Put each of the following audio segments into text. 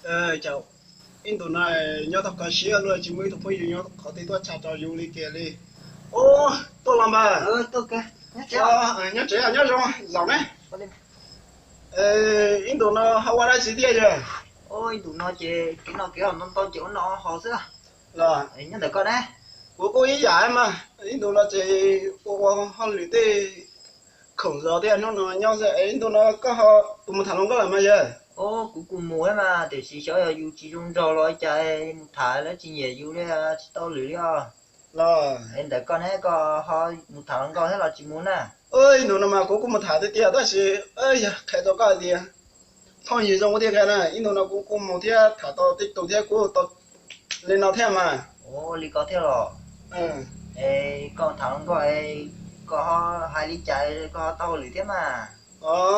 Cas ib ntus no nyob tau kho siab luaj, tsis muaj ib tug phooj ywg nyob qhov twg tuaj tshaj rau yus li kiag li. Ua, tuaj los mas. Nyob tsev nyob zoo zaum ne. Ib ntus no ho ua dab tsi thiab yawg? Ib ntus no ces kev noj kev haus ntau ntau ces ua noj haus xwb. Los, nyob ntawm koj ne? Kuv kuj ib yam mas, ib ntus no ces ua ua hauj lwm tej khoom zov thiab, hnub no nyob xwb. Ib ntus no koj ho mus tham hluas nkauj lawm mas yawg? Kuv kuj mus mas, tiam sis xyov yog yus tsis zoo nraug los cas mus tham lawv tsis nyiam yus li, tsis tau lwm li os. Los, ntawm koj ne, koj ho mus tham hluas nkauj thiab los tsis mus na? Ib ntus no mas kuv kuj mus tham tiag tiag tab sis yog qhia rau koj tias phooj ywg zoo thiab na, ib ntus no kuv kuj mus thiab tham tau tej tus thiab kuj tau li no thiab mas. Ua li ko thiab los? Es koj tham hluas nkauj, koj ho hais li cas koj ho tau hauj lwm thiab mas?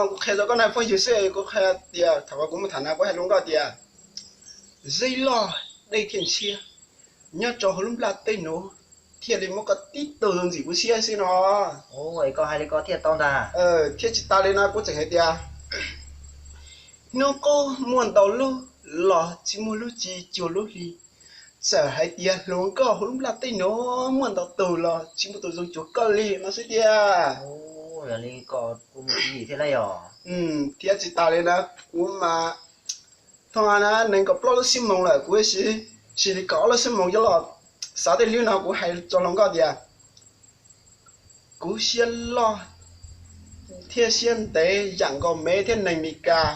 Kuv qhia rau koj na phooj ywg xwb, kuv qhia tias thaum kuv mus tham na kuv hais rau koj tias zeb loj dej thiaj ntshiab, nyob rau hauv lub nplaj teb nuav thiaj li muab koj tib tug ntxim kuv siab xwb no. Koj hais li ko thiaj tau ntag. Thiab tsis tas li no kuv tseem hais tias hnub qub muaj ntau lub los tsis muaj lub tsis cuag lub hli. Txawm hais tias hluas nkauj hauv lub nplaj teb nuav muaj ntau tug los tsis muaj tus zoo cuag koj li no xwb tiag. Thiab tsis tas li na, kuv mas thaum nees nkaum plaub lub xuab moos lawm kuv sim li kaum ob lub xuab moos coj los xav tej hlwb no kuv hais rau hluas nkauj tias kuv siab loj thiab siab ntev yam nkaus Mev thiab neeg Meskas.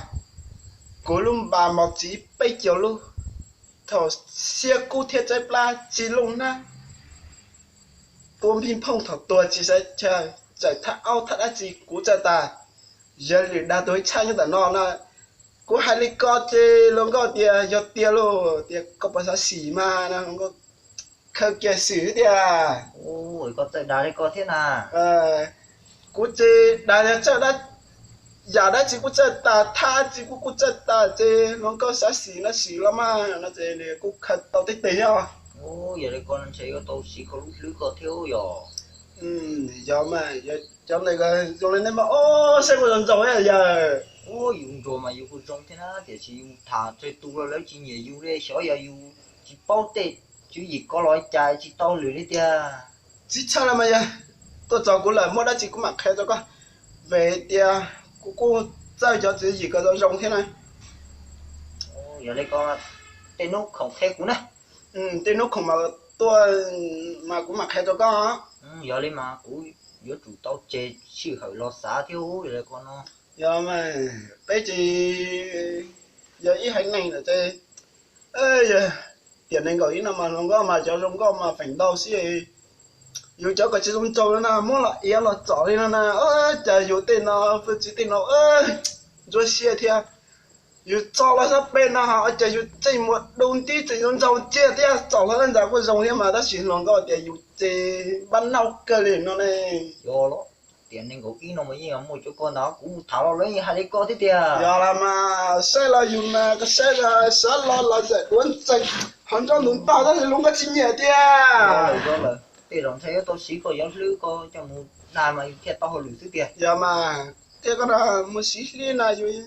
Kuv lub npas mos txwv peb caug lub, thaum siab kub thiab txawb plab tsis looj hnab, tua npig phooj thaum tuag tsis xav chaw, txawm thaj aub thaj dab tsi kuv txawj tas. Yog lwm dag tus ib txhab nyob ntawm no na, kuv hais li ko ces hluas nkauj tias yog tiag lauj, tias koj puas xav xim mas no, hluas nkauj khaws kiag xwm tias koj txawj dag li ko thiab na. Kuv tsis dag li txawj dab, yam dab tsi kuj txawj tas, thaj dab tsi kuj kuj txawj tas ces hluas nkauj xav xim no xim los mas no ces kuj khaws tau tej teg os. Yog li ko ntshe yuav tau siv koj lub hlwb koj thiab yog. Yog mas, cov ntawd zoo li nej mas, o, saib kuj zoo ntsoog yawg. Yus ntsuag mas yus kuj zoo thiab na, tiam sis yus mus tham tsawg tus los lawv tsis nyiam yus li, xyov yog yus tsis paub tej tswv yim ko los cas tsis tau lwm li tiag. Tsis txhawj los mas yawg, tuaj txog kuv lawm muaj dab tsi kuv mam qhia rau koj. Vim tias kuv kuj txawj cov tswv yim ko zoo zoo thiab na. Yog li ko tej hnub khoom qhia kuv na. Tej hnub khoom mas tuaj mas kuv mam qhia rau koj. Yog li mas kuv yuav tsum tau tseg sij hawm los xav thiab. Yog li ko no, yog mas peb tsis yog ib haiv neeg lawm ces, tiam nees nkaum ib no mas hluas nkauj mas cov zoo nkauj mas feem ntau xwb. Yus cov kom tsis zoo nraug no na muab los iav los txom li no na, cas yus tej no, pw txiv tej no ntsuab siab thiab. Yus txom los sab peb no, cas yus tseem muaj du ntib tseem zoo nraug tsiaj thiab, txom hlo ntawd kuj zoo thiab mas, tab sis hluas nkauj tias yus ces npab nauj kawg li no ne. Yog los, tiam nees nkaum ib no mas yeej muaj cov ko ntag, kuv mus tham los lawv yeej hais li ko thiab tiag. Yog los mas, saib los yus mas koj saib los sab los los zam duav ntxees, ho nroj ntug ntog tab sis hluas nkauj tsis nyiam tiag. Yog lawm, tej zaum ntshe yuav tau siv koj cov hlwb ko coj mus dag mas yus thiaj tau hauj lwm xwb tiag. Yog mas, thiab koj mus siv hlwb no yus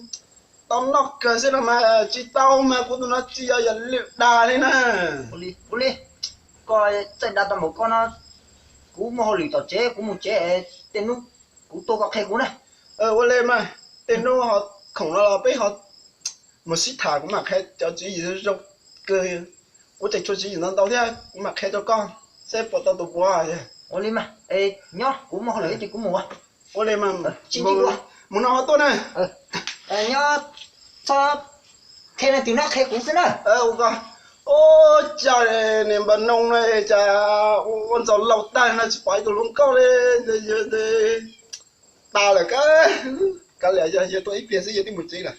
tau noj kawg xwb no mas, tsis tau mas kuv tus no tsis yog yog lwm dag li na. Ua li, koj txawj dag tau npaum ko no, kuv muaj hauj lwm tom tsev, kuv mus tsev, tej hnub kuv tuaj koj qhia kuv na. Ua li mas, tej hnub ho khoom no los peb ho mus sib tham, kuv mam qhia cov tswv yim zoo kawg. Kuv tseem tshuav tswv yim ntau ntau thiab, kuv mam qhia rau koj seb puas tau tus puav. Ua li mas, nyob kuv muaj hauj lwm ces kuv mus. Ua li mas, mus no ho tuaj na. Nyob, txhob qhia leej twg na, qhia kuv xwb na. Ua cas niam npawg Noog no cas ua ntxaug laus tag no tsis pom ib tug hluas nkauj li, tas lawm. Kav liam, yog yawg tuaj ib pliag xwb yawg twb mus tsev lawm.